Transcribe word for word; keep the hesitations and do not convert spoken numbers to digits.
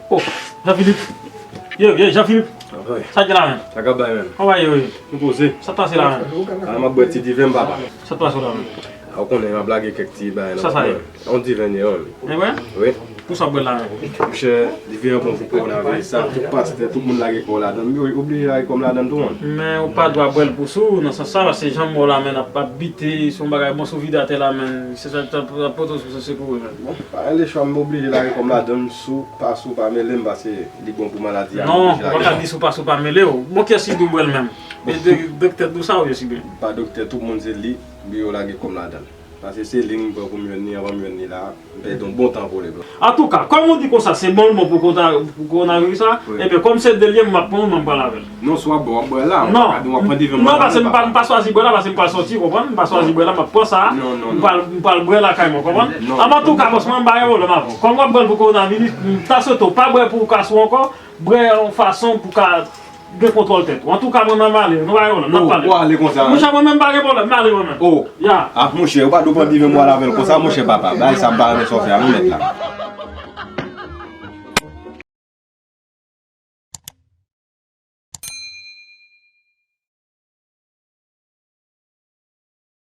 Oh, Jean Philippe. Yo, yo, Jean Philippe. Sa k gen la menm? Sa k ap bay menm? Kòman w ye, wi? M poze. Sa t pase la menm? A, m ap bwè ti diven m, papa. Sa t pase la menm? A, ou konnen, m ap lage kèk ti bagay nan kwen. Sa sa ye? Yon diven ye, wi. E vre? Wi. Pou sa w bwè la menm? Monchè, diven an bon pou kowonaviris sa. Tout pastè, tout moun lage kò w ladan l. M oblije lage kò m ladan l tou, man. Men ou pa dwa bwè l pou sou, nan sans sa, paske jan m wè w la menm, ap, ap bite, se yon bagay bon sou vide atè la menm. Se sa, sa, sa pote w sou, se pou ou menm. Bon, pa gen lechwa, m oblije lage kò m ladan l, sou, pa sou, pa mele m, paske li bon pou maladi a, m oblije lage kò m. Non, ou pa ka di sou pa sou pa mele w. Bon, kiyès ki di w bwè l menm? E dok-, doktè di w sa oubyen si byen? Pa doktè, tout moun se li, m oblije lage kò m ladan l. Paske se li m pran pou m jwenn li, anvan m jwenn li la, m pèdi yon bon tan pou li. Antouka, kòm ou di konsa, se bon l bon pou kota-, pou kowonaviris la, wi, ebyen, kòm se de l ye, m ap pran yon, m pral avè l. Non, si w ap bwè, w ap bwè la, m pa ka di w ap pran diven m pral avè l, papa. Non, paske m pa, m pa swazi bwè la, paske m pral sòti, w konprann? M pa swazi bwè la, m ap pran sa, m pral, m pral bwè lakay mwen, w konprann? Non, non. Antouka, bòs mwen, m pa gen pwoblèm avè w. Kòm w ap bwè l pou kowonaviris, m ta swete w pa bwè pou w ka sou ankò, bwè yon fason pou w ka gen kontwòl tèt ou. Antouka, mwen menm, m ale, nou pa gen pwoblèm, n ap pale. Ou ale konsa? Monchè, mwen menm, m pa gen pwoblèm, m ale mwen menm. Oh. Ya. Ah, monchè, ou pa dwe pran diven m pral avè l konsa, monchè, papa. Bagay sa, m pa renmen sa w fè a, non, mèt la.